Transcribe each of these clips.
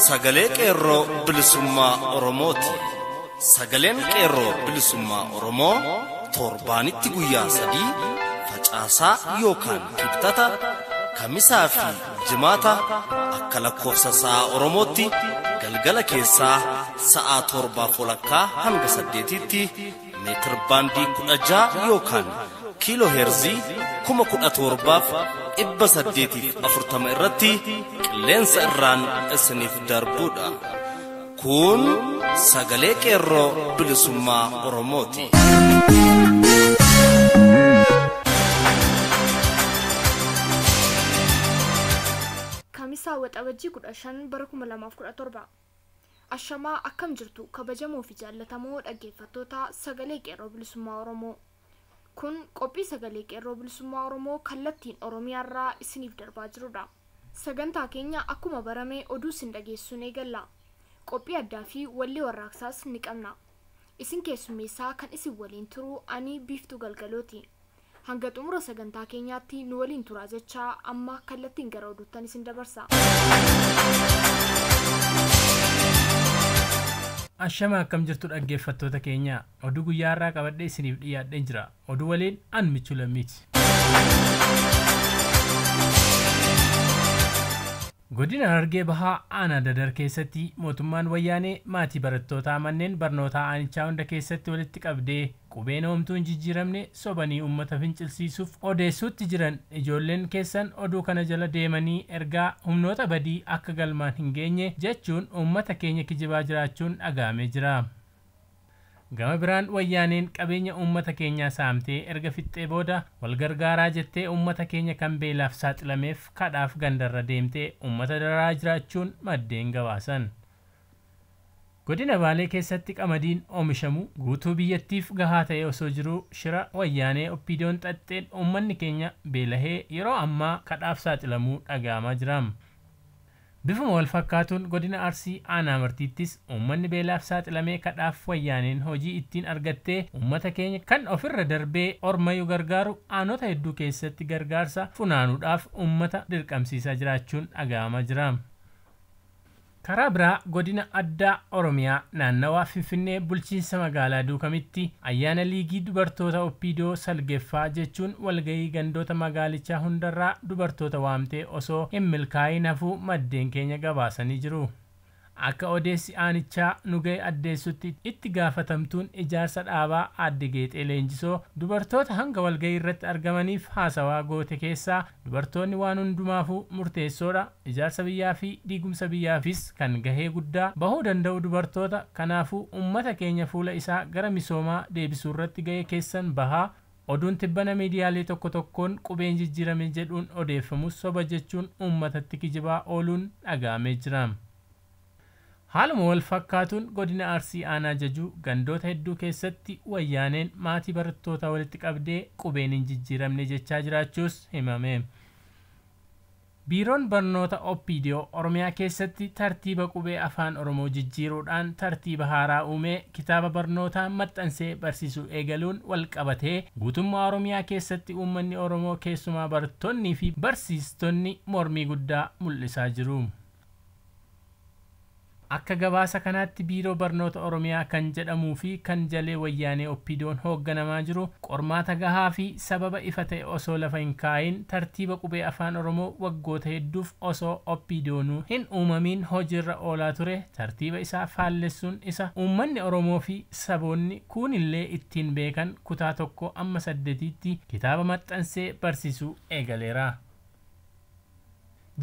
Sagalee Qeerroo Bilisummaa Oromooti. Sagaleen Qeerroo Bilisummaa Oromoo torbaanitti guyyaa 3 facaasaa yookaan kibxata, kamisaa fi jimaata akka lakkoofsa sa'a Oromootti galgala keessaa sa'a 7:30 hanga 8tti meetir baandii 16 yookaan kiiloo heerzii 17,840 irratti qilleensa irraan isiniif darbuudha. Kun Sagalee Qeerroo Bilisummaa Oromooti. Kamisaa Waxabajjii 15 bara 2017. Ashamaa, akkam jirtu kabajamoo fi jaallatamoo dhaggeeffattoota Sagalee Qeerroo Bilisummaa Oromoo? Kun qophii Sagalee Qeerroo Bilisummaa Oromoo kallattiin Oromiyaarraa isiniif darbaa jirudha. Sagantaa keenya akkuma barame oduu isin dhageessuun eegalla. Qophii addaa fi wallee warraaqsaas ni qabna. Isin keessummeessaa kan isin waliin turu ani Biiftuu Galgalooti. Hanga xumura sagantaa keenyaatti nu waliin turaa jechaa, amma kallattiin gara oduuttan isin dabarsa. Ashama, akkam jirtu dhaggeeffattoota keenya? Oduu guyyaa har'aa qabadhee isiniif dhiyaadheen jira. Oduu waliin an Michuu Lammiiti. Godina Harargee Bahaa Aanaa Dadar keessatti mootummaan Wayyaanee maatii barattootaa manneen barnootaa aanichaa hunda keessatti walitti qabdee qubeen homtuu hin jijjiiramne sobanii uummata fincilsiisuuf odeessuutti jiran, ijoolleen keessan oduu kana jala deemanii ergaa humnoota badii akka galmaan hin geenye jechuun uummata keenya kijibaa jiraachuun dhaga'amee jira. Gama biraan Wayyaaneen qabeenya uummata keenyaa saamtee erga fixxee booda wal gargaaraa jettee uummata keenya kan beelaaf saaxilameef kadhaaf gandarra deemtee uummata dararaa jiraachuun maddeen gabaasan. Godina Baalee keessatti qamadiin oomishamu guutuu biyyattiif gahaa ta'e osoo jiruu, shira Wayyaanee Oppiidiyoon xaxxeen uummanni keenya beelahee yeroo ammaa kadhaaf saaxilamuu dhaga'amaa jira. Bifuma wal fakkaatuun godina Arsii Aanaa Martiittis uummanni beelaaf saaxilamee kadhaaf Wayyaaneen hojii ittiin argattee uummata keenya kan ofirra darbee ormayyuu gargaaru aanota hedduu keessatti gargaarsa funaanuudhaaf uummata dirqamsiisaa jiraachuun dhaga'amaa jira. Karaa biraa godina addaa Oromiyaa naannawaa Finfinnee bulchiinsa magaalaa Duukamitti ayyaana liigii dubartoota Oppiidoo salgeeffaa jechuun walgahii gandoota magaalichaa hundarraa dubartoota waamtee osoo hin milkaa'in hafuu maddeen keenya gabaasanii jiru. Akka odeessi aanichaa nu ga'e addeessutti, itti gaafatamtuun ijaarsa dhaabaa Aadde Geexee Leenjisoo dubartoota hanga walgahii irratti argamaniif haasawaa goote keessaa, dubartoonni waan hundumaafuu murteessoodha, ijaarsa biyyaa fi diigumsa biyyaafis kan gahee guddaa bahuu danda'u dubartoota, kanaafuu uummata keenya fuula isaa gara misoomaa deebisuu irratti gahee keessan bahaa, oduun tibbana miidiyaalee tokko tokkoon qubeen jijjiirame jedhuun odeeffamus soba jechuun uummatatti kijibaa ooluun dhaga'amee jira. Haaluma wal fakkaatuun godina Arsii Aanaa Jajuu gandoota hedduu keessatti Wayyaaneen maatii barattoota walitti qabdee qubeen hin jijjiiramne jechaa jiraachuus himame. Biiroon Barnoota Oppiidiyoo Oromiyaa keessatti tartiiba qubee Afaan Oromoo jijjiiruudhaan tartiiba haaraa uumee kitaaba barnootaa maxxansee barsiisuu eegaluun wal qabatee guutummaa Oromiyaa keessatti uummanni Oromoo, keessumaa barattoonnii fi barsiistonni, mormii guddaa mul'isaa jiru. Akka gabaasa kanaatti Biiroo Barnoota Oromiyaa kan jedhamuu fi kan jalee Wayyaanee Oppiidiyoon hoogganamaa jiru qormaata gahaa fi sababa ifa ta'e osoo lafa hin kaa'iin tartiiba qubee Afaan Oromoo waggoota hedduuf osoo Oppiidiyoonuu hin uumamiin hojiirra oolaa ture tartiiba isaa faallessuun isa uummanni Oromoo fi saboonni kuunillee ittiin beekan kutaa 1 amma 8tti kitaaba maxxansee barsiisuu eegaleera.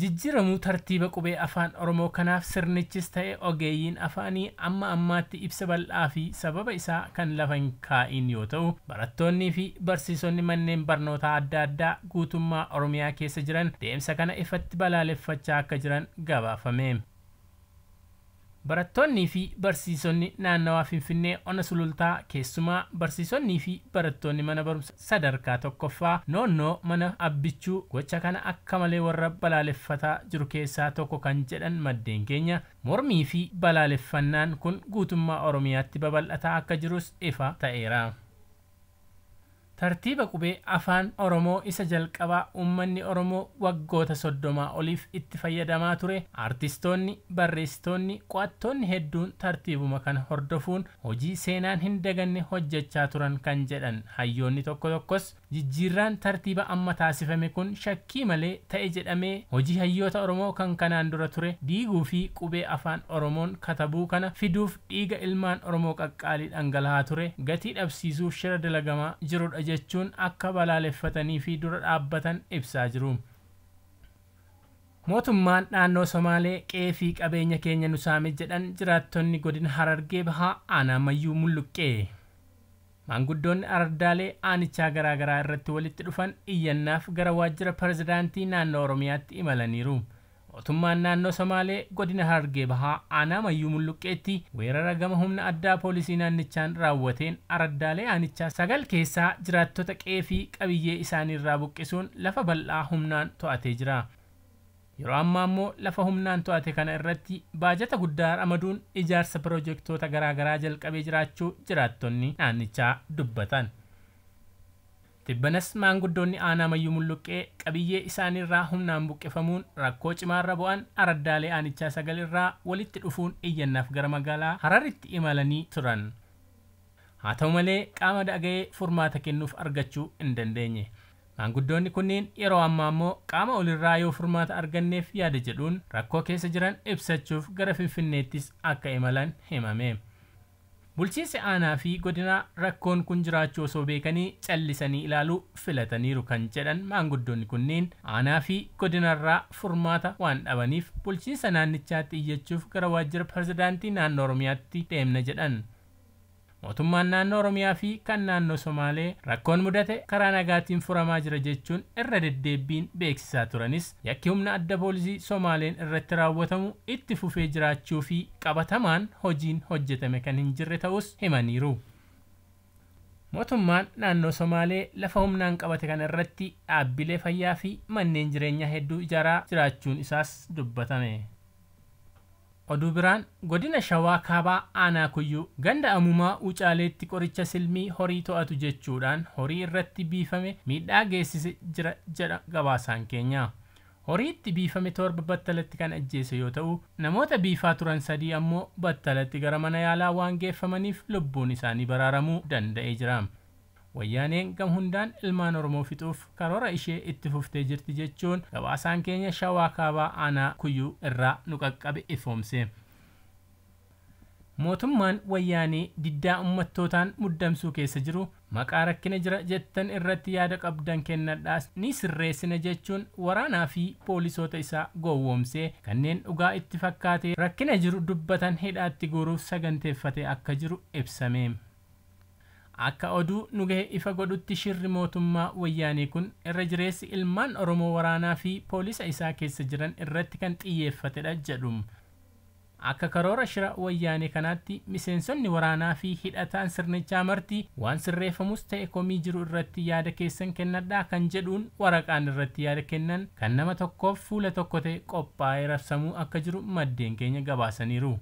Jijjiiramuu tartiiba qubee Afaan Oromoo kanaaf sirnichis ta'e ogeeyyiin afaanii amma ammaatti ibsa bal'aa fi sababa isaa kan lafa hin kaa'iin yoo ta'u, barattoonnii fi barsiisonni manneen barnootaa adda addaa guutummaa Oromiyaa keessa jiran deemsa kana ifatti balaaleffachaa akka jiran gabaafame. Barattoonnii fi barsiisonni naannawaa Finfinnee ona Sulultaa, keessumaa barsiisonnii fi barattoonni mana barumsa sadarkaa tokkoffaa Noonnoo mana Abbichuu, gocha kana akka malee warra balaaleffataa jiru keessaa tokko kan jedhan maddeen keenya, mormii fi balaaleffannaan kun guutummaa Oromiyaatti babal'ataa akka jirus ifa ta'eera. Tartiiba qubee afaan Oromoo isa jalqabaa uummanni Oromoo waggoota 30 oliif itti fayyadamaa ture artistoonni, barreessitoonni, qo'attoonni hedduun tartiibuma kana hordofuun hojii seenaan hin daganne hojjechaa turan kan jedhan hayyoonni tokko tokkos jijjiirraan tartiiba amma taasifame kun shakkii malee ta'e jedhamee hojii hayyoota Oromoo kan kanaan dura ture diiguu fi qubee afaan Oromoon katabuu kana fiduuf dhiiga ilmaan Oromoo qaqqaalii dhangala'aa ture gatii dhabsiisuuf shira dalagamaa jirudha jechuun akka balaaleffatanii fi dura dhaabbatan ibsaa jiru. Mootummaan naannoo Somaalee qe'ee fi qabeenya keenya nu saame jedhan jiraattonni godina Harargee Bahaa aanaa Mayyuu Mulluqqee. Maanguddoonni ardaalee aanichaa garaagaraa irratti walitti dhufan iyyannaaf gara waajjira pirezidaantii naannoo Oromiyaatti imalaniiru. Mootummaan naannoo Somaalee godina Harargee Bahaa aanaa Mayyuu Mulluqqeetti weerara gama humna addaa poolisii naannichaan raawwateen ardaalee aanichaa 9 keessaa jiraattota qe'ee fi qabiyyee isaaniirraa buqqisuun lafa bal'aa humnaan to'atee jira. Yeroo ammaa immoo lafa humnaan to'ate kana irratti baajata guddaa ramaduun ijaarsa piroojektota garaagaraa jalqabee jiraachuu jiraattonni naannichaa dubbatan. Tibbanas maanguddoonni aanaa Mayyuu Mulluqqee qabiyyee isaaniirraa humnaan buqqifamuun rakkoo cimaarra bu'an ardaalee aanichaa 9 irraa walitti dhufuun iyyannaaf gara magaalaa Hararitti imalanii turan. Haa ta'u malee qaama dhaga'ee furmaata kennuuf argachuu hin dandeenye. Maanguddoonni kunneen yeroo ammaa immoo qaama olirraa yoo furmaata arganneef yaada jedhuun rakkoo keessa jiran ibsachuuf gara Finfinneettis akka imalan himame. Bulchiinsi aanaa fi godinaa rakkoon kun jiraachuu osoo beekanii callisanii ilaaluu filataniiru kan jedhan maanguddoonni kunneen aanaa fi godinarraa furmaata waan dhabaniif bulchiinsa naannichaatti iyyachuuf gara waajjira pirezidaantii naannoo Oromiyaatti deemna jedhan. Mootummaan naannoo Oromiyaa fi kan naannoo Somaalee rakkoon mudate karaa nagaatiin furamaa jira jechuun irra deddeebiin beeksisaa turanis yakki humna adda poolisii Somaaleen irratti raawwatamu itti fufee jiraachuu fi qabatamaan hojiin hojjetame kan hin jirre ta'us himaniiru. Mootummaan naannoo Somaalee lafa humnaan qabate kana irratti dhaabbilee fayyaa fi manneen jireenyaa hedduu ijaaraa jiraachuun isaas dubbatame. Oduu biraan godina Shawaa Kaabaa aanaa Kuyyuu ganda Amumaa Wucaaleetti qoricha silmii horii to'atu jechuudhaan horii irratti biifame miidhaa geessise jira jedha gabaasaan keenya. Horiitti biifame 7 battalatti kan ajjeese yoo ta'u namoota biifaa turan 3 ammoo battalatti gara mana yaalaa waan geeffamaniif lubbuun isaanii baraaramuu danda'ee jira. Wayyaaneen gam hundaan ilmaan Oromoo fixuuf karoora ishee itti fuftee jirti jechuun gabaasaan keenya Shawaa Kaabaa aanaa Kuyyuu irraa nu qaqqabe ifoomse. Mootummaan wayyaanee diddaa uummattootaan muddamsuu keessa jiru maqaa rakkina jira jettan irratti yaada qabdan kennadhaas ni sirreessina jechuun waraanaa fi poolisoota isaa gowwoomsee kanneen dhugaa itti fakkaatee rakkina jiru dubbatan hidhaatti guuruuf saganteeffatee akka jiru ibsame. Akka oduu nu gahe ifa godhutti shirri mootummaa wayyaanee kun irra jireessi ilmaan Oromoo waraanaa fi poolisa isaa keessa jiran irratti kan xiyyeeffatedha jedhu. Akka karoora shira wayyaanee kanaatti miseensonni waraanaa fi hidhataan sirnichaa marti waan sirreeffamus ta'e komii jiru irratti yaada keessan kennadhaa kan jedhuun waraqaan irratti yaada kennan kan nama tokkoof fuula tokko ta'e qophaa'ee rabsamuu akka jiru maddeen keenya gabaasaniiru.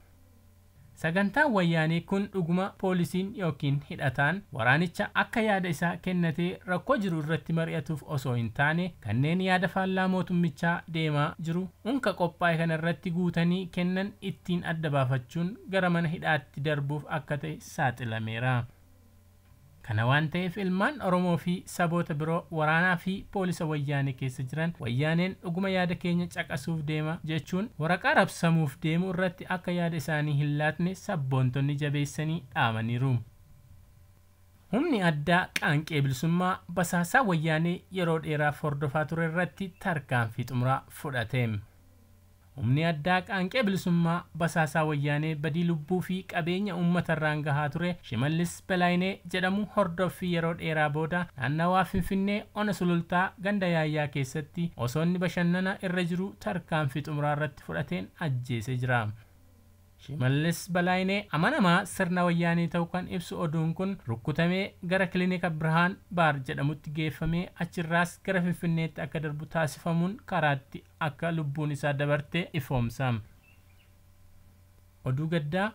Sagantaan wayyaanee kun dhuguma poolisiin yookiin hidhataan waraanicha akka yaada isaa kennatee rakkoo jiru irratti mari'atuuf osoo hin taane kanneen yaada faallaa mootummichaa deemaa jiru unka qophaa'e kana irratti guutanii kennan ittiin adda baafachuun gara mana hidhaatti darbuuf akka ta'e saaxilameera. Kana waan ta'eef ilmaan Oromoo fi saboota biroo waraanaa fi poolisa wayyaanee keessa jiran wayyaaneen dhuguma yaada keenya caqasuuf deema jechuun waraqaa rabsamuuf deemu irratti akka yaada isaanii hin laatne sabboontonni jabeessanii dhaamaniiru. Humni addaa qaanqee bilisummaa basaasaa wayyaanee yeroo dheeraaf hordofaa ture irratti tarkaanfii xumuraa fudhate. Humni addaa qaanqee bilisummaa basaasaa wayyaanee badii lubbuu fi qabeenya uummatarraan gahaa ture Shimallis Balaayinee jedhamu hordoffii yeroo dheeraa booda naannawaa Finfinnee ona Sulultaa ganda Yaayyaa keessatti osoo inni bashannana irra jiru tarkaanfii xumuraa irratti fudhateen ajjeesee jira. Shimallis Balaayinee amanamaa sirna wayyaanee ta'uu kan ibsu oduun kun rukkutamee gara kilinika Birhaan Baar jedhamutti geeffamee achirraas gara Finfinneetti akka darbu taasifamuun karaatti akka lubbuun isaa dabarte ifoomsa. Oduu gaddaa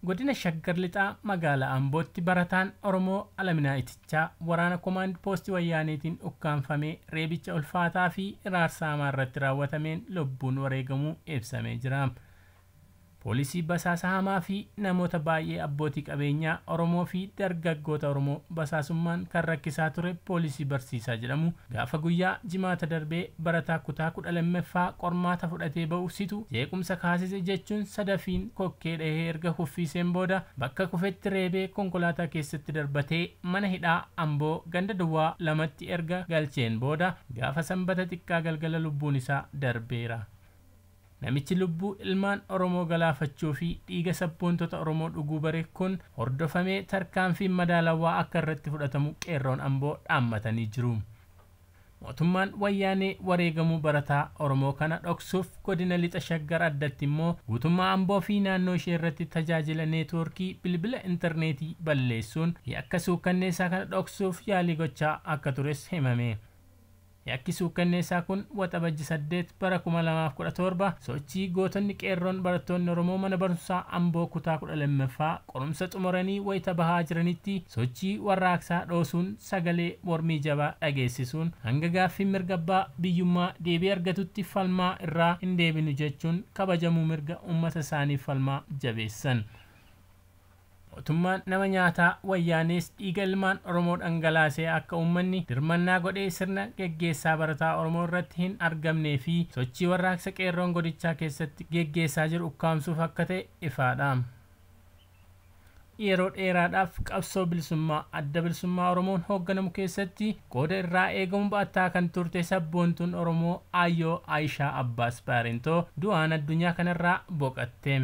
Godina Shaggar Lixaa magaalaa Ambootti barataan Oromoo Alaminaa Itichaa waraana komaand poostii Wayyaaneetiin ukkaanfamee reebicha ulfaataa fi iraarsa hamaa irratti raawwatameen lubbuun wareegamuu ibsamee jira. Poolisii basaasa hamaa fi namoota baay'ee abbootii qabeenyaa Oromoo fi dargaggoota Oromoo basaasummaan kan rakkisaa ture poolisii barsiisaa jedhamu gaafa guyyaa jimaata darbee barataa kutaa 12ffaa qormaata fudhatee ba'u situ jeequmsa kaasise jechuun sadafiin kokkee dhahee erga kuffiseen booda bakka kufetti reebee konkolaataa keessatti darbatee mana hidhaa Amboo ganda duwwaa 2tti erga galcheen booda gaafa sanbata xiqqaa galgala lubbuun isaa darbeera. Namichi lubbuu ilmaan Oromoo galaafachuu fi dhiiga sabboontota Oromoo dhuguu bare kun hordofamee tarkaanfii madaalawaa akka irratti fudhatamu qeerroon Amboo dhaammatanii jiru. Mootummaan Wayyaanee wareegamuu barataa Oromoo kana dhoksuuf godina lixa Shaggar addatti immoo guutummaa Amboo fi naannoo ishee irratti tajaajila neetwoorkii bilbila intarneetii balleessuun yakka suukanneessaa kana dhoksuuf yaalii gochaa akka tures himame. Yakki suukanneessaa kun waxabajji 8 bara 2017 sochii gootonni qeerroon barattoonni Oromoo mana barumsaa Amboo kutaa 12ffaa qorumsa xumuranii wayita bahaa jiranitti sochii warraaqsaa dhoosuun sagalee mormii jabaa dhageessisuun hanga gaaffii mirga abbaa biyyummaa deebii argatutti falmaa irraa hin deebinu jechuun kabajamuu mirga uummata isaaniif falmaa jabeessan. Mootummaan nama nyaataa Wayyaanees dhiiga ilmaan Oromoo dhangalaasee akka uummanni dirmannaa godhee sirna geggeessaa barataa Oromoo irratti hin argamnee fi sochii warraaqsa qeerroon godichaa keessatti geggeessaa jiru ukkaamsuuf akka ta'e ifaadha. Yeroo dheeraadhaaf qabsoo bilisummaa adda bilisummaa Oromoon hoogganamu keessatti qooda irraa eegamu ba'ataa kan turte sabboontuun Oromoo Aayyoo Aayishaa Abbaas Baarentoo du'aan addunyaa kanarraa boqotte.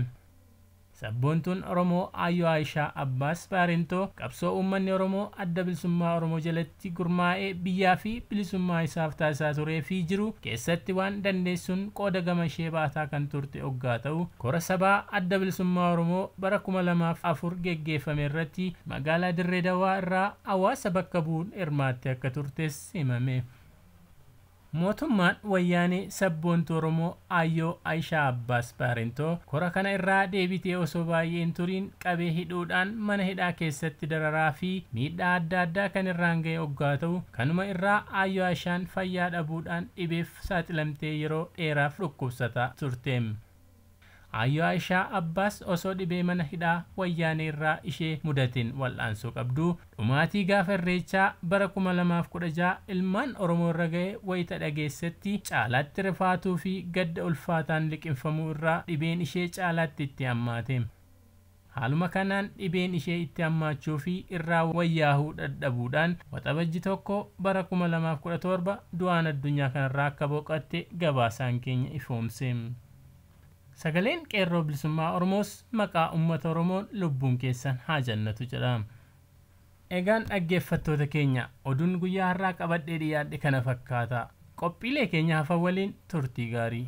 Sabboontuun Oromoo Aayyoo Aayishaa Abbaas Baarentoo qabsoo uummanni Oromoo adda bilisummaa Oromoo jalatti gurmaa'ee biyyaa fi bilisummaa isaaf taasisaa turee fi jiru keessatti waan dandeessuun qooda gama ishee baataa kan turte hoggaa ta'u kora sabaa adda bilisummaa Oromoo bara 2004 geggeeffame irratti magaalaa Dirree Dawaa irraa hawaasa bakka bu'uun hirmaatte akka turtes himame. Mootummaan Wayyaanee sabboontuu Oromoo Aayyoo Aayishaa Abbaas Baarentoo kora kana irraa deebitee osoo baay'ee hin turiin qabee hidhuudhaan mana hidhaa keessatti dararaa fi miidhaa adda addaa kan irraan ga'e hoggaa ta'u kanuma irraa Aayyoo Aayishaan fayyaa dhabuudhaan dhibeef saaxilamtee yeroo dheeraaf dhukkubsataa turte. Aayyoo Aayishaa Abbaas osoo dhibee mana hidhaa Wayyaanee irraa ishee mudateen wal'aansoo qabdu dhumaatii gaafa irreechaa bara 2016 ilmaan Oromoo irra ga'e wayita dhageessetti caalaatti rifaatuu fi gadda ulfaataan liqinfamuu irraa dhibeen ishee caalaatti itti hammaate. Haaluma kanaan dhibeen ishee itti hammaachuu fi irraa wayyaahuu dadhabuudhaan waxabajji 1 bara 2017 du'aan addunyaa kanarraa akka boqotte gabaasaan keenya ifoomse. Sagaleen qeerroo bilisummaa Oromoos maqaa uummata Oromoon lubbuun keessan haa jannatu jedha. Egaan dhaggeeffattoota keenya oduun guyyaa har'aa qabadhee dhiyaadhe kana fakkaata. Qophiilee keenya hafan waliin turtii gaarii.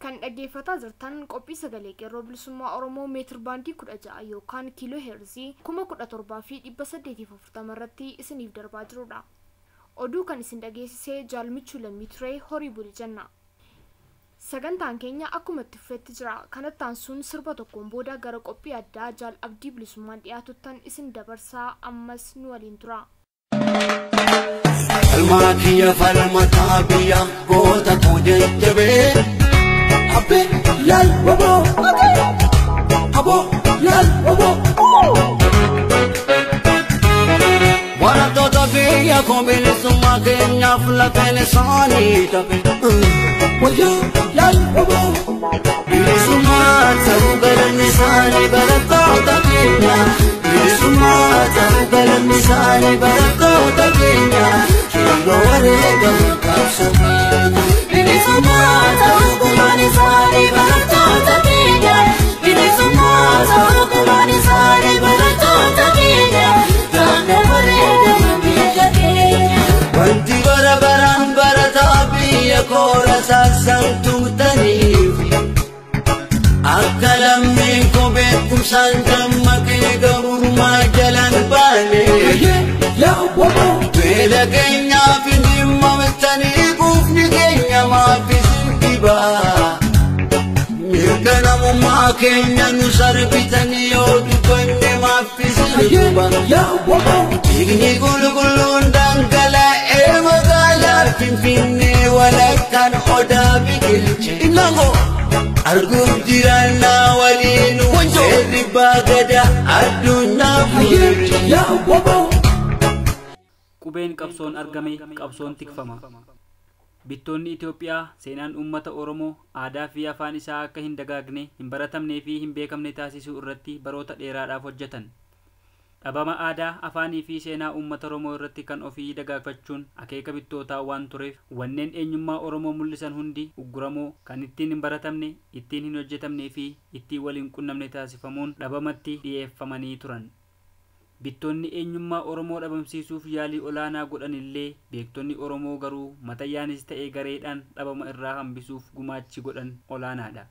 Kan dhaggeeffataa jirtan qophii sagalee qeerroo bilisummaa Oromoo meetir baandii 16 yookaan kiiloo heerzii 17,840 irratti isiniif darbaa jirudha. Oduu kan isin dhageessisee Jaalmichuu Lammii Turee horii buli jenna. Sagantaan keenya akkuma itti fufetti jira. Kanatti aansuun sirba tokkoon booda gara qophii addaa Jaal Abdii Bilisummaan dhiyaatuttan isin dabarsaa ammas nu waliin tura. Falmaa kiyya falmataa biyya goota koo jajjabee. Abbe lal wabo abo lal wabo Barattoota biyya koo bilisummaa keenyaaf lafeen isaanii tafe wayya lal wabo bilisummaa ta'uu galanni isaanii barattoota keenya bilisummaa ta'uu galanni isaanii barattoota keenya keelloo wareegamu qabsoo keenya bilisummaa ta'uu galanni isaanii barattoota keenya bilisummaa ta'uu galanni isaanii barattoota keenya keelloo wareegamu biyya keenya. Wanti bara baraan barataa biyya koora saasaan tuutaniif Cunqursaan dammaqee gabrummaa jalaan baane. Beela keenyaaf hin dhimmamtanii quufni keenya maaf isin dhibaa. Mirga namummaa keenya nu sarbitanii yoo dubbanne maaf isin dhuba. Dhiigni qulqulluun dhangala'ee magaalaa Finfinnee walakkaan odaa biqilche. Arguuf jiraannaa waliin seerri baagada addunyaa fuulche. Qubeen qabsoon argame qabsoon tikfama. Bittoonni Itoophiyaa seenaan uummata Oromoo aadaa fi afaan isaa akka hin dagaagne, hin baratamnee fi hin beekamne taasisuu irratti baroota dheeraadhaaf hojjetan. Dhabama aadaa, afaanii fi seenaa uummata Oromoo irratti kan ofii dagaagfachuun akeeka bittootaa waan tureef wanneen eenyummaa Oromoo mul'isan hundi ugguramoo kan ittiin hin baratamne, ittiin hin hojjetamnee fi ittiin waliin qunnamne taasifamuun dhabamatti dhiyeeffamanii turan. Bittoonni eenyummaa Oromoo dhabamsiisuuf yaalii olaanaa godhan illee beektonni Oromoo garuu matayyaanis ta'ee gareedhaan dhabama irraa hambisuuf gumaachi godhan olaanaadha.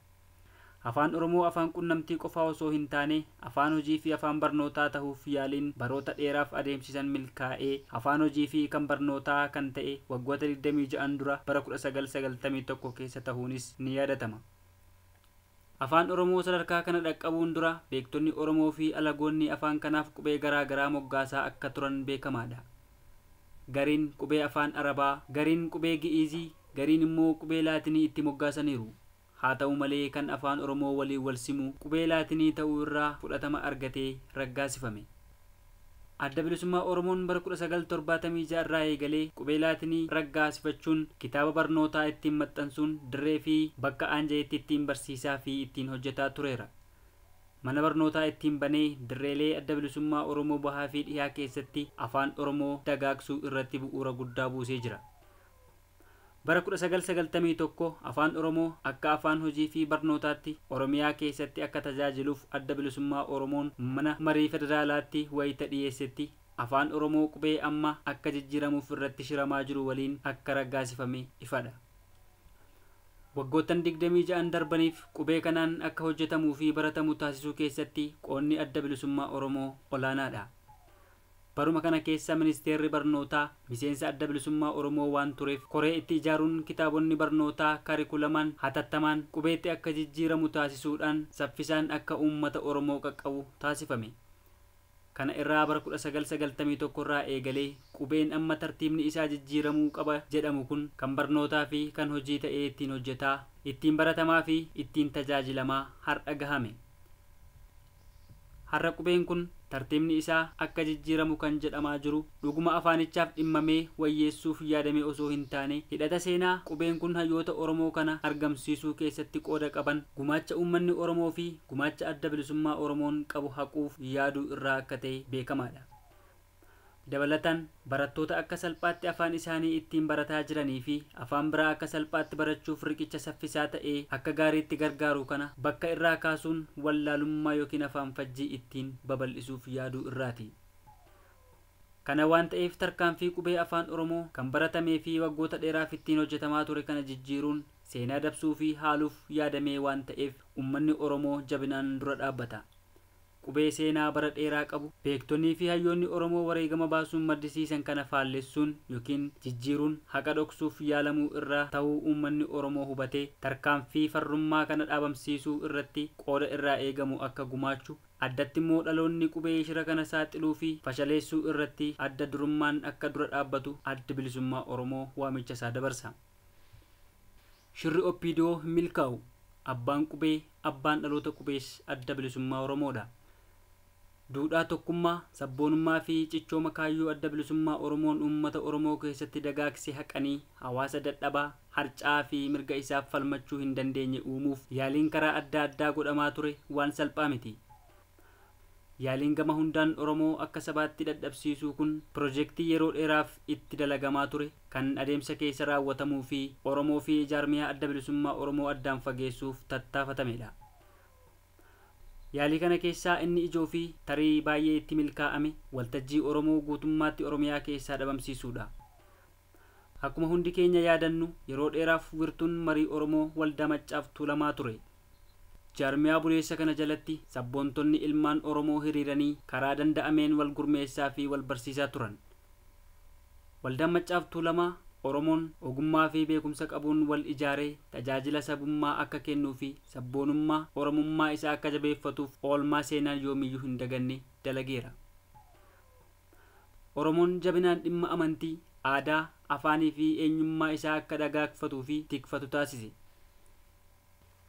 Afaan Oromoo afaan qunnamtii qofaa osoo hin taane afaan hojii fi afaan barnootaa ta'uuf yaaliin baroota dheeraaf adeemsisan milkaa'ee afaan hojii fi kan barnootaa kan ta'e waggoota 26 dura bara 1991 keessa ta'uunis ni yaadatama. Afaan Oromoo sadarkaa kana dhaqqabuun dura beektonni Oromoo fi alagoonni afaan kanaaf qubee garaa garaa moggaasaa akka turan beekamaadha. Gariin qubee afaan Arabaa, gariin qubee Gi'izii, gariin immoo qubee Laatinii itti moggaasaniiru. Haa ta'u malee kan afaan Oromoo waliin wal simu qubee Laatinii ta'uu irraa fudhatama argatee raggaasifame. Adda bilisummaa Oromoon bara 1976 irraa eegalee qubee Laatinii raggaasifachuun kitaaba barnootaa ittiin maxxansuun dirree fi bakka aanjayetti ittiin barsiisaa fi ittiin hojjetaa tureera. Mana barnootaa ittiin banee dirreelee adda bilisummaa Oromoo bahaa fi dhihaa keessatti afaan Oromoo dagaagsuu irratti bu'uura guddaa buusee jira. Bara 1991 afaan Oromoo akka afaan hojii fi barnootaatti Oromiyaa keessatti akka tajaajiluuf adda bilisummaa Oromoon mana marii federaalaatti wayita dhiyeessetti afaan Oromoo qubee amma akka jijjiiramuuf irratti shiramaa jiru waliin akka raggaasifame ifadha. Waggoottan 26 darbaniif qubee kanaan akka hojjetamuu fi baratamu taasisuu keessatti qoonni adda bilisummaa Oromoo olaanaadha. Baruma kana keessa ministeerri barnootaa miseensa adda bilisummaa Oromoo waan tureef koree itti ijaaruun kitaabonni barnootaa kaarikulamaan hatattamaan qubeetti akka jijjiiramu taasisuudhaan saffisaan akka uummata Oromoo qaqqabu taasifame. Kana irraa bara 1991 irraa eegalee qubeen amma tartiibni isaa jijjiiramuu qaba jedhamu kun kan barnootaa fi kan hojii ta'ee ittiin hojjetaa, ittiin baratamaa fi ittiin tajaajilamaa har'a gahame. Har'a qubeen kun tartiibni isaa akka jijjiiramu kan jedhamaa jiru dhuguma afaanichaaf dhimmamee wayyeessuuf yaadame osoo hin taane hidhata seenaa qubeen kun hayyoota Oromoo kana argamsiisuu keessatti qooda qaban gumaacha uummanni Oromoo fi gumaacha adda bilisummaa Oromoon qabu haquuf yaaduu irraa akka ta'e beekamaadha. Dabalataan barattoota akka salphaatti afaan isaanii ittiin barataa jiranii fi afaan biraa akka salphaatti barachuuf riqicha saffisaa ta'ee akka gaariitti gargaaru kana bakka irraa kaasuun wallaalummaa yookiin afaan fajjii ittiin babal'isuuf yaaduu irraati. Kana waan ta'eef tarkaanfii qubee afaan Oromoo kan baratamee fi waggoota dheeraaf ittiin hojjetamaa ture kana jijjiiruun seenaa dabsuu fi haaluuf yaadamee waan ta'eef uummanni Oromoo jabinaan dura dhaabbata. Qubee seenaa bara dheeraa qabu beektonnii fi hayyoonni Oromoo wareegama baasuun maddisiisan kana faallessuun yookiin jijjiiruun haqa dhoksuuf yaalamuu irraa ta'uu uummanni Oromoo hubatee tarkaanfii farrummaa kana dhaabamsiisuu irratti qooda irraa eegamu akka gumaachu addatti immoo dhaloonni qubee shira kana saaxiluu fi fashaleessuu irratti adda durummaan akka dura dhaabbatu adda bilisummaa Oromoo waamicha isaa dabarsa. Shirri OPDO hin milkaa'u. Abbaan qubee abbaan dhaloota qubees adda bilisummaa Oromoodha. Duudhaa tokkummaa, sabboonummaa fi cichooma kaayyoo adda bilisummaa Oromoon uummata Oromoo keessatti dagaagsee haqanii hawaasa dadhabaa, harcaa fi mirga isaaf falmachuu hin dandeenye uumuuf yaaliin karaa adda addaa godhamaa ture waan salphaa miti. Yaaliin gama hundaan Oromoo akka sabaatti dadhabsiisuu kun piroojeektii yeroo dheeraaf itti dalagamaa ture kan adeemsa keessa raawwatamuu fi Oromoo fi jaarmiyaa adda bilisummaa Oromoo addaan fageessuuf tattaafatamedha. Yaalii kana keessaa inni ijoo fi tarii baay'ee itti milkaa'ame waltajjii Oromoo guutummaatti Oromiyaa keessaa dhabamsiisuudha. Akkuma hundi keenya yaadannu yeroo dheeraaf wirtuun marii Oromoo waldaa Maccaaf Tuulamaa ture. Jaarmiyaa buleessa kana jalatti sabboontonni ilmaan Oromoo hiriiranii karaa danda'ameen wal gurmeessaa fi wal barsiisaa turan. Waldaan Maccaaf Tuulamaa Oromoon ogummaa fi beekumsa qabuun wal ijaaree tajaajila sabummaa akka kennuu fi sabboonummaa Oromummaa isaa akka jabeeffatuuf oolmaa seenaan yoomiyyuu hin daganne dalageera. Oromoon jabinaan dhimma amantii, aadaa, afaanii fi eenyummaa isaa akka dagaagfatuu fi tikfatu taasise.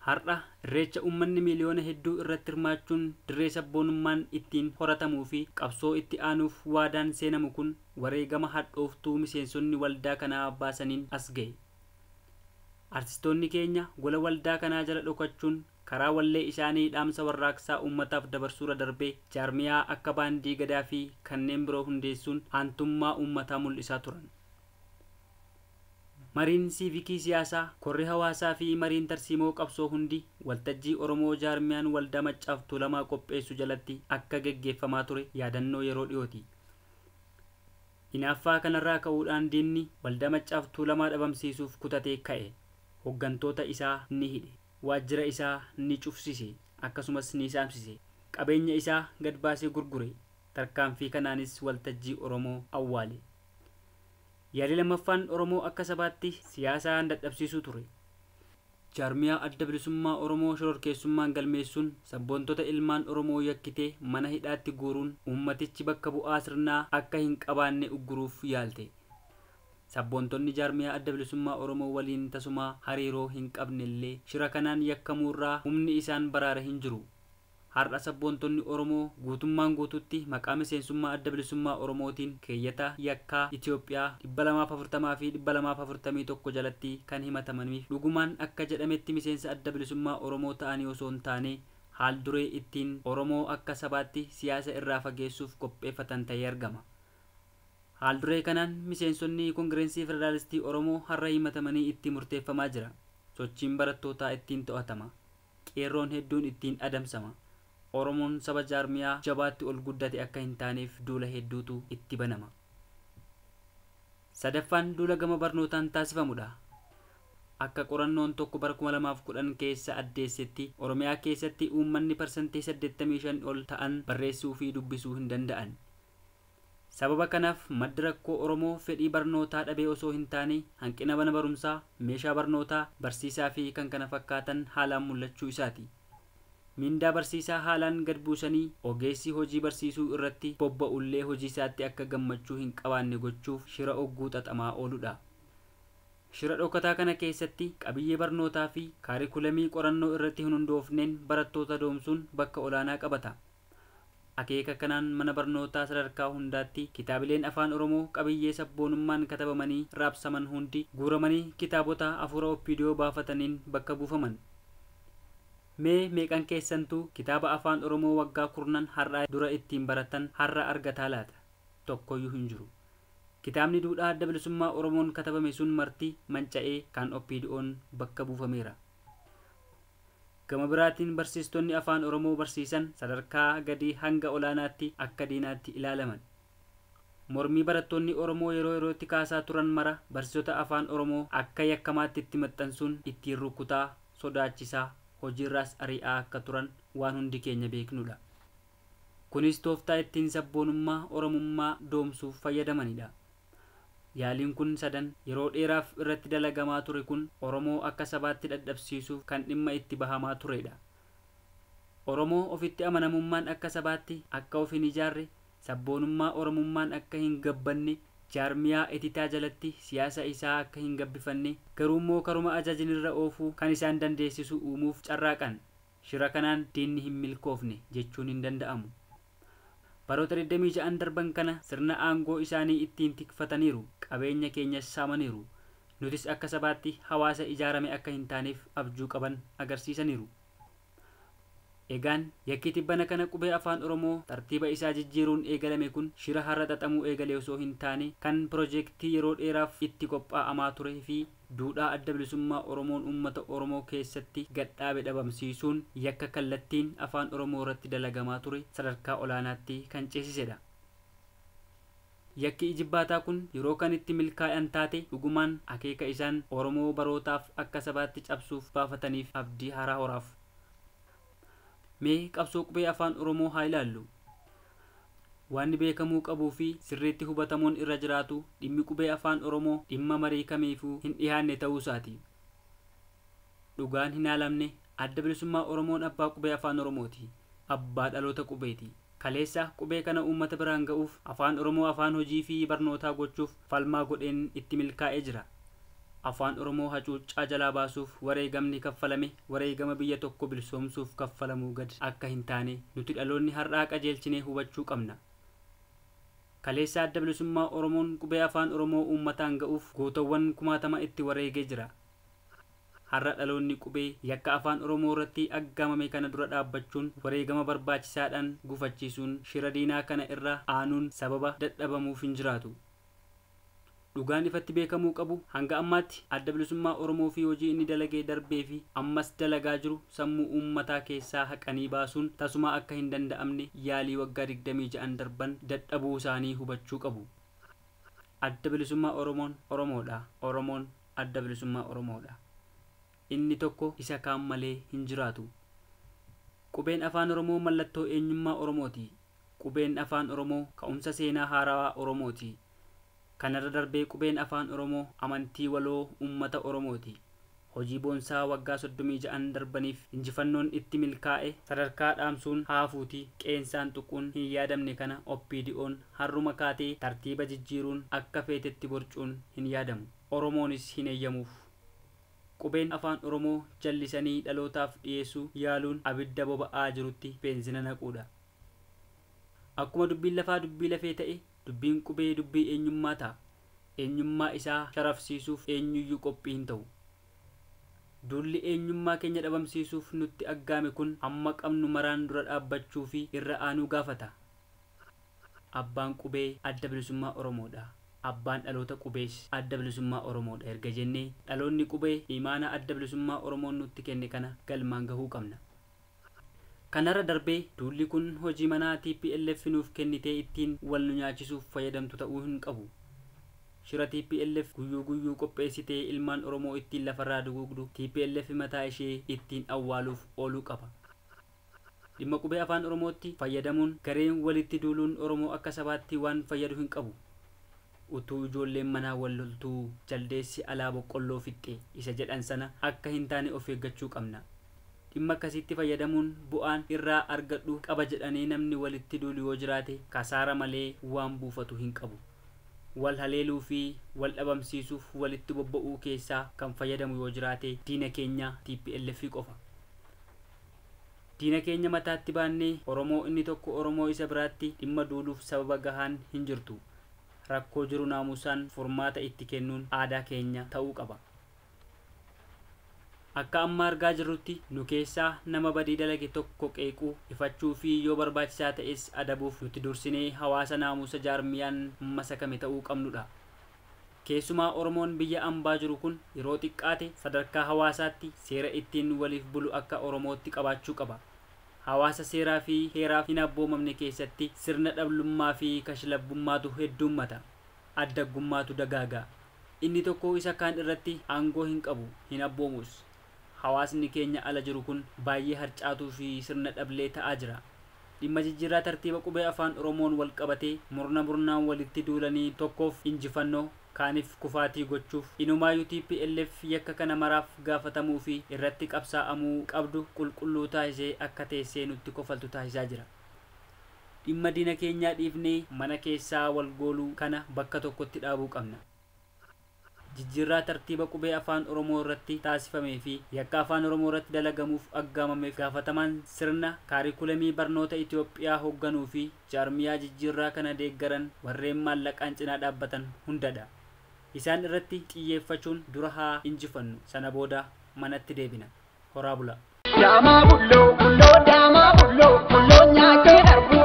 Har'a irreecha uummanni miiliyoona hedduu irratti hirmaachuun dirree sabboonummaan ittiin horatamuu fi qabsoo itti aanuuf waadaan seenamu kun wareegama hadhooftuu miseensonni waldaa kanaa baasaniin as ga'e. Artistoonni keenya gola waldaa kanaa jala dhokachuun karaa wallee isaanii dhaamsa warraaqsaa uummataaf dabarsuura darbee jaarmiyaa akka baandii gadaa fi kanneen biroo hundeessuun aantummaa uummataa mul'isaa turan. Mariin siivikii siyaasaa, korri hawaasaa fi mariin tarsiimoo qabsoo hundi waltajjii Oromoo jaarmiyaan waldaa Maccaaf Tuulamaa qopheessu jalatti akka geggeeffamaa ture yaadannoo yeroo dhiyooti. Hinaaffaa kanarraa ka'uudhaan diinni waldaa Maccaaf Tuulamaa dhabamsiisuuf kutatee ka'e. Hoggantoota isaa ni hidhe, waajjira isaa ni cufsise, akkasumas ni saamsise. Qabeenya isaa gad baasee gurgure. Tarkaanfii kanaanis waltajjii Oromoo awwaale. Yaalii lammaffaan Oromoo akka sabaatti siyaasaan dadhabsiisuu ture. Jaarmiyaa adda bilisummaa Oromoo shororkeessummaan galmeessuun sabboontota ilmaan Oromoo yakkitee mana hidhaatti guuruun uummatichi bakka bu'aa sirnaa akka hin qabaanne ugguruuf yaalte. Sabboontonni jaarmiyaa adda bilisummaa Oromoo waliin tasumaa hariiroo hin qabnellee shira kanaan yakkamuurraa humni isaan baraare hin jiru. Har'a sabboontonni Oromoo guutummaan guututti maqaa miseensummaa adda bilisummaa Oromootiin keeyyata yakkaa Itoophiyaa 240 fi 241 jalatti kan himatamaniif dhugumaan akka jedhametti miseensa adda bilisummaa Oromoo ta'anii osoo hin taane haal duree ittiin Oromoo akka sabaatti siyaasa irraa fageessuuf qopheeffatan ta'ee argama. Haal duree kanaan miseensonni Koongireensii Federaalistii Oromoo har'a himatamanii itti murteeffamaa jira. Sochiin barattootaa ittiin to'atama. Qeerroon hedduun ittiin adamsama. Oromoon saba jaarmiyaa jabaatti ol guddate akka hin taaneef duula hedduutu itti banama. Sadaffaan duula gama barnootaan taasifamudha. Akka qorannoon tokko bara 2010 keessa addeessetti Oromiyaa keessatti uummanni 85% ol ta'an barreessuu fi dubbisuu hin danda'an. Sababa kanaaf maddi rakkoo Oromoo fedhii barnootaa dhabee osoo hin taane hanqina mana barumsaa, meeshaa barnootaa, barsiisaa fi kan kana fakkaatan haalaan mul'achuu isaati. Mindaa barsiisaa haalaan gad buusanii ogeessi hojii barsiisuu irratti bobba'ullee hojii isaatti akka gammachuu hin qabaanne gochuuf shira ogguu xaxamaa ooludha. Shira dhokataa kana keessatti qabiyyee barnootaa fi kaarikulamii qorannoo irratti hin hundoofneen barattoota doomsuun bakka olaanaa qabata. Akeeka kanaan mana barnootaa sadarkaa hundaatti kitaabileen afaan Oromoo qabiyyee sabboonummaan katabamanii raabsaman hundi guuramanii kitaabota afuura OPDO baafataniin bakka buufaman. Mee meeqan keessantuu kitaaba afaan Oromoo waggaa 10 har'a dura ittiin baratan har'a argataa laata? Tokkoyyuu hin jiru. Kitaabni duudhaa adda bilisummaa Oromoon katabame sun marti manca'ee kan OPDO'n bakka buufameera. Gama biraatiin barsiistonni afaan Oromoo barsiisan sadarkaa gadii hanga olaanaatti akka diinaatti ilaalaman. Mormii barattoonni Oromoo yeroo yerootti kaasaa turan mara barsiisota afaan Oromoo akka yakkamaatti itti maxxansuun ittiin rukutaa, sodaachisaa, hojiirraas ari'aa akka turan waan hundi keenya beeknudha. Kunis tooftaa ittiin sabboonummaa Oromummaa doomsuuf fayyadamanidha. Yaaliin kun sadan yeroo dheeraaf irratti dalagamaa ture kun Oromoo akka sabaatti dadhabsiisuuf kan dhimma itti bahamaa turedha. Oromoo ofitti amanamummaan akka sabaatti akka of hin ijaarre, sabboonummaa Oromummaan akka hin gabbanne, jaarmiyaa etitaa jalatti siyaasa isaa akka hin gabbifanne, garuummoo karuma ajajinirra oofuu kan isaan dandeessisu uumuuf carraaqan. Shira kanaan diinni hin milkoofne jechuun hin danda'amu. Baroota 26 darban kana sirna aangoo isaanii ittiin tikfataniiru, qabeenya keenyas saamaniiru. Nutis akka sabaatti hawaasa ijaarame akka hin taaneef abjuu qaban agarsiisaniiru. Egaan yakki tibbana kana qubee afaan Oromoo tartiiba isaa jijjiiruun eegalame kun shira har'a xaxamuu eegale osoo hin taane kan piroojeektii yeroo dheeraaf itti qophaa'amaa turee fi duudhaa adda bilisummaa Oromoon uummata Oromoo keessatti gadhaabe dhabamsiisuun yakka kallattiin afaan Oromoo irratti dalagamaa ture sadarkaa olaanaatti kan ceesisedha. Yakki ijibbaataa kun yeroo kan itti milkaa'an taate dhugumaan akeeka isaan Oromoo barootaaf akka sabaatti cabsuuf baafataniif abdii haaraa horaaf. Mee qabsoo qubee afaan Oromoo haa ilaallu. Waan beekamuu qabuu fi sirriitti hubatamuun irra jiraatu dhimmi qubee afaan Oromoo dhimma marii kamiifuu hin dhiyaanne ta'uu isaati. Dhugaan hin haalamne adda bilisummaa Oromoon abbaa qubee afaan Oromooti. Abbaa dhaloota qubeeti. Kaleessa qubee kana uummata biraan ga'uuf afaan Oromoo afaan hojii fi barnootaa gochuuf falmaa godheen itti milkaa'ee jira. Afaan Oromoo hacuuccaa jalaa baasuuf wareegamni kaffalame wareegama biyya tokko bilisoomsuuf kaffalamuu gad akka hin taane nuti dhaloonni har'aa qajeelchinee hubachuu qabna. Kaleessa adda bilisummaa Oromoon qubee afaan Oromoo uummataan ga'uuf gootawwan kumaatama itti wareegee jira. Har'a dhaloonni qubee yakka afaan Oromoo irratti aggaamame kana dura dhaabbachuun wareegama barbaachisaadhaan gufachiisuun shira diinaa kana irra aanuun sababa dadhabamuuf hin jiraatu. Dhugaan ifatti beekamuu qabu hanga ammaatti adda bilisummaa Oromoo fi hojii inni dalagee darbee fi ammas dalagaa jiru sammuu uummataa keessaa haqanii baasuun tasuma akka hin danda'amne yaalii waggaa 26 darban dadhabuu isaanii hubachuu qabu. Adda bilisummaa Oromoon Oromoodha. Oromoon adda bilisummaa Oromoodha. Inni tokko isa kaan malee hin jiraatu. Qubeen afaan Oromoo mallattoo eenyummaa Oromooti. Qubeen afaan Oromoo ka'umsa seenaa haarawaa Oromooti. Kanarra darbee qubeen afaan Oromoo amantii waloo uummata Oromooti. Hojii boonsaa waggaa 36 darbaniif injifannoon itti milkaa'e sadarkaa dhaamsuun haafuuti qeensaan tuquun hin yaadamne kana OPDO'n harruma kaatee tartiiba jijjiiruun akka feetetti borcuun hin yaadamu. Oromoonis hin eeyyamuuf. Qubeen afaan Oromoo jallisanii dhalootaaf dhiyeessuu yaaluun abidda boba'aa jirutti beenzina naquudha. Akkuma dubbiin lafaa dubbii lafee ta'e dubbiin qubee dubbii eenyummaa ta'a. Eenyummaa isaa sharafsiisuuf eenyuyyuu qophii hin ta'u. Duulli eenyummaa keenya dhabamsiisuuf nutti aggaame kun amma qabnu maraan dura dhaabbachuu fi irra aanuu gaafata. Abbaan qubee adda bilisummaa Oromoodha. Abbaan dhaloota qubees adda bilisummaa Oromoodha erga jennee dhaloonni qubee imaana adda bilisummaa Oromoon nutti kenne kana galmaan gahuu qabna. Kanarra darbee duulli kun hojii manaa TPLF nuuf kennitee ittiin wal nu nyaachisuuf fayyadamtu ta'uu hin qabu. Shira TPLF guyyuu guyyuu qopheessitee ilmaan Oromoo ittiin lafarraa duguugdu TPLF mataa ishee ittiin awwaaluuf ooluu qaba. Dhimma qubee afaan Oromootti fayyadamuun gareen walitti duuluun Oromoo akka sabaatti waan fayyadu hin qabu. Utuu ijoolleen manaa wal loltuu jaldeessi alaa boqqolloo fixxe isa jedhan sana akka hin taane of eeggachuu qabna. Dhimma akkasitti fayyadamuun bu'aan irraa argadhu qaba jedhanii namni walitti duulu yoo jiraate kasaara malee waan buufatu hin qabu. Wal haleeluu fi wal dhabamsiisuuf walitti bobba'uu keessaa kan fayyadamu yoo jiraate diina keenya TPLF qofa. Diina keenya mataatti baannee Oromoo inni tokko Oromoo isa biraatti dhimma duuluuf sababa gahaan hin jirtu. Rakkoo jiru naamusaan furmaata itti kennuun aadaa keenya ta'uu qaba. Akka amma argaa jirrutti nu keessaa nama badii dalage tokko qeequu ifachuu fi yoo barbaachisaa ta'es adabuuf nuti dursinee hawaasa naamusa jaarmiyaan masakame ta'uu qabnudha. Keessumaa Oromoon biyya ambaa jiru kun yeroo xiqqaate sadarkaa hawaasaatti seera ittiin waliif bulu akka Oromootti qabaachuu qaba. Hawaasa seeraa fi heeraaf hin abboomamne keessatti sirna dhablummaa fi kashlabbummaatu heddummata. Addaggummaatu dagaaga. Inni tokko isa kaan irratti aangoo hin qabu, hin abboomus. Hawaasni keenya ala jiru kun baay'ee harcaatuu fi sirna dhablee ta'aa jira. Dhimma jijjiirraa tartiiba qubee afaan Oromoon wal qabatee murna murnaan walitti duulanii tokkoof injifannoo kaaniif kufaatii gochuuf inumaayyuu TPLF yakka kana maraaf gaafatamuu fi irratti qabsaa'amuu qabdu qulqulluu taasisee akka teessee nutti kofaltu taasisaa jira. Dhimma diina keenyaa dhiifnee mana keessaa wal gooluu kana bakka tokkotti dhaabuu qabna. Jijjiirraa tartiiba qubee afaan Oromoo irratti taasifamee fi yakka afaan Oromoo irratti dalagamuuf aggaamameef gaafatamaan sirna kaarikulamii barnoota Itoophiyaa hoogganuu fi jaarmiyaa jijjiirraa kana deeggaran warreen maallaqaan cinaa dhaabbatan hundadha. Isaan irratti xiyyeeffachuun dura haa injifannu, sana booda manatti deebina. Horaa bula. Daamaa bulloo bulloo daamaa bulloo bulloo nyaatee darbu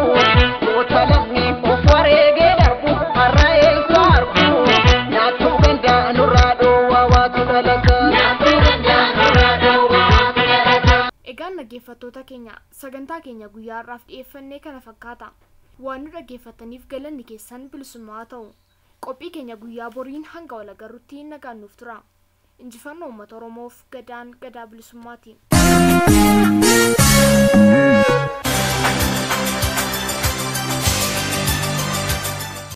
goota lamni of wareegee darbu har'a eessa argu nyaachuu danda'a nurraa dhoowwaa waatu dalaga. Nyaachuu danda'a nurraa dhoowwaa waatu dalaga. Egaan dhaggeeffattoota keenya sagantaa keenya guyyaa har'aaf dhiyeeffannee kana fakkaata. Waan nu dhaggeeffataniif galanni keessan bilisummaa ta'u. Qophii keenya guyyaa boriin hanga wal agarruutti nagaan nuuf tura. Injifannoo uummata Oromoof gadaan gadaa bilisummaatiin.